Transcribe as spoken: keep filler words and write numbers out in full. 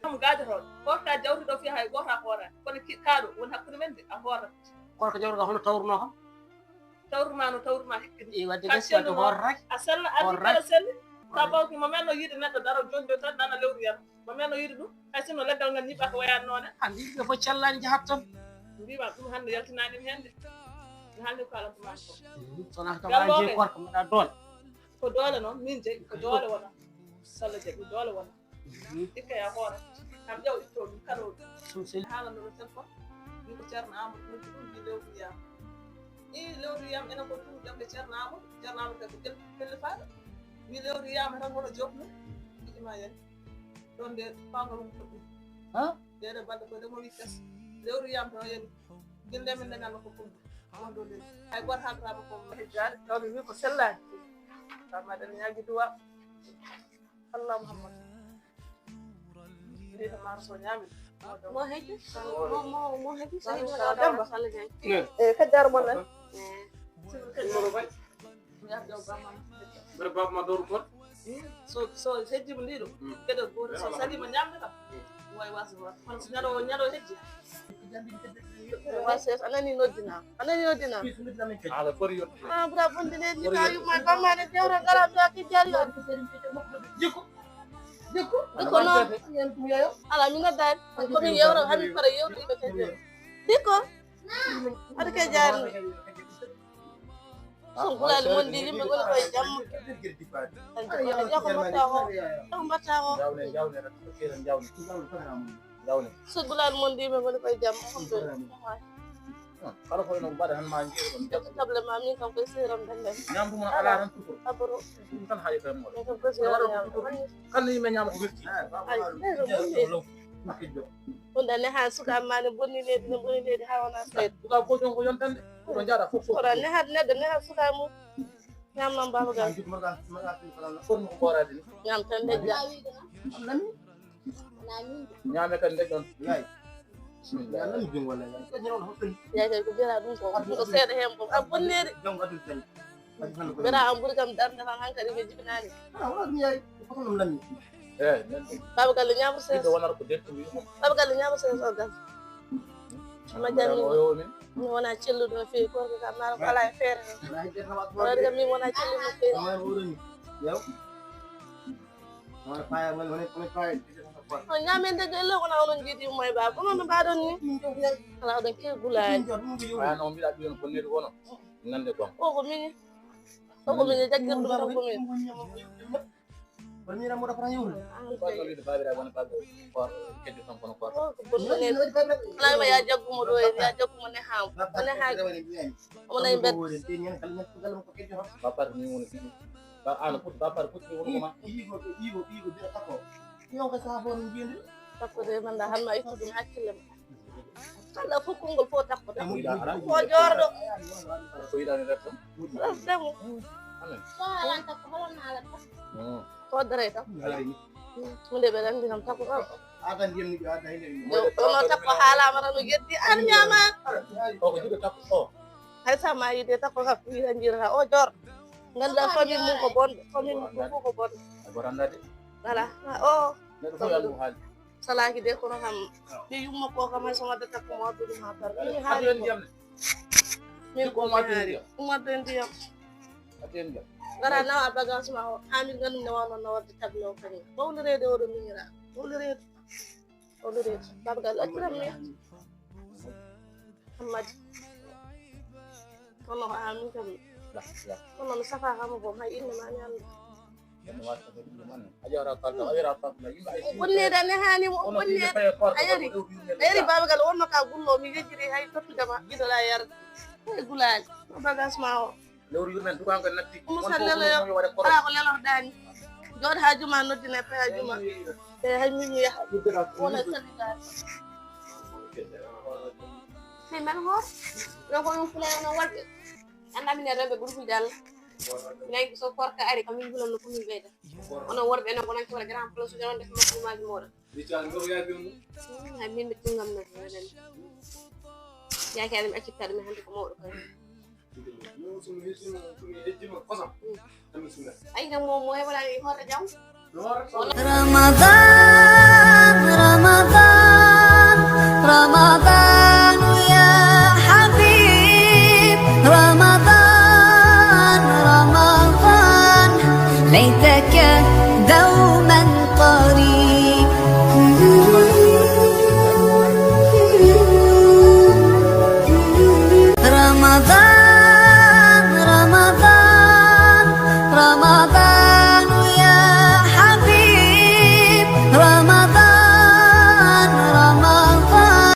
Kam gaajotoɗo. Korka jawdi ɗo fiya hay gooto a hoora. Kono ki-, kaaɗo woni hakkunde men de, a hoora. Korka jawdi ɗo hono tawruno kam? Tawruma no tawruma hikki. E wadde gaskiya to hoorraki. A sella, a kala selli. Ka bawki mo men no yiide neɗɗo daro joni joni tan nana lewru yam. Mo men no yiide ɗum. Hay sinno leggal ngal ñiɓɓa ko wayat noone. Andi yimɓe fof cellani jahat tan. Mbima ɗum hannde yaltinani mi hende. Mi hannde ko alam ko. Sona kam an jeyi korka mbaɗa doole. Ko doole noon, min jeyi, ko doole wona. Salla jeyi, ko doole wona. Ikka ya hoore. Kam ƴeew itto ɗum, kano ɗum. Haalano ɗo téléphone. Min ko Ceerno Amadou noddi ɗum, mbi lewru yam. I lewru yam enen ko ɗum ƴamde Ceerno Amadou. Ceerno Amadou kadi ko ƴel-, ƴellifaaɗo. Mbi lewru yam tan wono joofnu. Mbiɗi ma yani. Ɗon de pawngal mum ko ɗum. Ha? Dede balɗe ko ɗemo wi kas. Lewru yam tan yani. Gilde min dañal ko ɗum. Won ɗo leydi. Hay gooto haalataama ko hejjaade. Tawde wi ko sellaani. Tawma ɗen ñaagi duwa. Allah Muhammad. Ndiyata maaro so ñaami. Mo hejji? Mo, mo, mo hejji? So hejji ko Demba. Sall Diagne. E kajjaaro mon nan? Sibir kajjaaro. Mbeɗa baaba ma dowru kon? So, so hejji mo ndiɗo. Geɗe gooto so salima ñamde kam. Way wasu wa. Kono so ñaɗo, ñaɗo hejji. Wasu, a nani noddina. A nani noddina. Ala fori yottude. Ah, bra bonde ne ni ka yuma bamma ne jewra ngara do ki jari. Jikko. Jikko. Jikko no. Ala mi nodda. Ko mi yewro hami fara yewro ko ke. Jikko. Ada ke jari. Son gulaali mon ndi yimɓe ngoni koye jamma. Tan ko mbatta ko. Tan ko mbatta ko. Jawne, jawne, jawne. Jawne. So gulaali mon ndi yimɓe ngoni koye jamma. Alhamdulillah. Kala ko eno mbaɗa tan ma njeeɗo ɗon. Ƴettu table ma, min kam koye seeram dande. Ñamdu mon ala tan tuko. Aboro. Ɗum tan hayi koye moɗo. Min kam koye seeram ñamdu. Kala yimɓe ñama ko wefti. Ay, ɗum ɗum ɗum. Ɗum ɗa neha suka ma ne bonni nedi, ne bonni nedi ha wona seeɗa. Suka ko jon ko yontande. Ko jaada fof fof. Kono neha neɗɗo neha suka mum. Ñam noon baba gal. An jikko mbaɗa, mbaɗa fi kala. Foti ko ɓooraade ni. Ñam tan de ja. Ñaame tan de ɗon. Lay. Bismillah. Ñaame ɗum wala. Ko ñaam hoto. Yaay kay ko bira ɗum ko. Ko seeɗa heen ko. Am bonneede. Jom adul tan. Bira am ɓuri kam darnde tan hankadi ɓe jibinaani. Ah, wala ɗum yaay. Ko ɗum lammi. Eh, nan. Baba Galle ñaamo ses. Ɓiɗɗo wonata ko dettu wi mo. Baba Galle ñaamo ses o gal. Ma janni. Mi wona celluɗo no feewi korko kam maro kala e feere. Wala kam mi wona celluɗo no feewi. Yaw. Wala paya wala wala wala paya. On ñamen de gelle wona onon jiidi mo e baba. Onon no mbaɗon ni. Ala oɗon ke gulaani. Aya no mbiɗa ɓiyon ko neri wono. Nande ko. O ko mini. O ko mini jaggirɗum tan ko mini. Woni miira mo ɗo fota yewtude. Ko ɗo wiide baabiraaɓe wona baabiraaɓe koor keddi tan kono koor. Alaa ma ya jaggumo ɗo en ya jaggumo ne haa mo ne haa. Omo nayi mbed. Bapar ni woni ɗiɗi. Ba ana put bapar put ni woni ma. Igo igo igo bira tako. Yo ko sa fo no jindi. Tako de man da hanma ittu ɗum hakkille ma. Kala fof konngol fof takko tan. Ko joorɗo. Ko yiɗani ref tan. Ref tan. Amen. Ko haalanta ko holon haalata. Ko dere tan. Hunde ɓe lanndi kam takko kam. Adan yemni ɓe adan yemni. Ɗono takko haalama tan no yeddi an ñaama. O ko juɗo takko o. Hay sa ma yide takko kam yiɗa jirata o joorɗo. Ngannduɗaa famille mum ko bonɗo, famille mum fof ko bonɗo. A goranda de. Voilà. O. Neɗɗo fof yo Allah haali. Salaaki de kono kam ɓe yumma ko kam hay so wadde takko mo waddude ma par mi haali ko min ko mi haali ummatde ndiyam gara nawa bagage ma o ha min gandum ne wano no wadde table o kadi bawlireede oɗo miñira bawlireede bawlireede babgal acciram mi hammadi kono ko amin kam kono mi safa kama boom hay inne ma ñande Bonneede ne haani mo bonneede a yari a yari babagal wonno ka gullo mi yejjiri hay tottude ma gidoɗa yarde e gulaali bagas ma o lewru yurmen dukanko natti mo sallelo yo ala ko lelorɗani jooɗo ha juma noddina pe ha juma e hay min mi yaha wona sallidaade hay men hoor ɗo ko ɗum fulay no waɗɓe annda minen rewɓe ɓurɓe jalla minen so korka ari ko min hulanno ko min ɓeyda Onon worɓe enen ko nanki wala grand place onon def makko image moɗon. Richard ngam yaabi on. Ay min be tungam na ko enen. Ya ke adam acci kadmi hande ko mawdo ko. Mo so mi hejjima ko mi hejjima kosam. Tan mi sunna. Ay ngam mo mo hebala ni horre jam. Ramadan.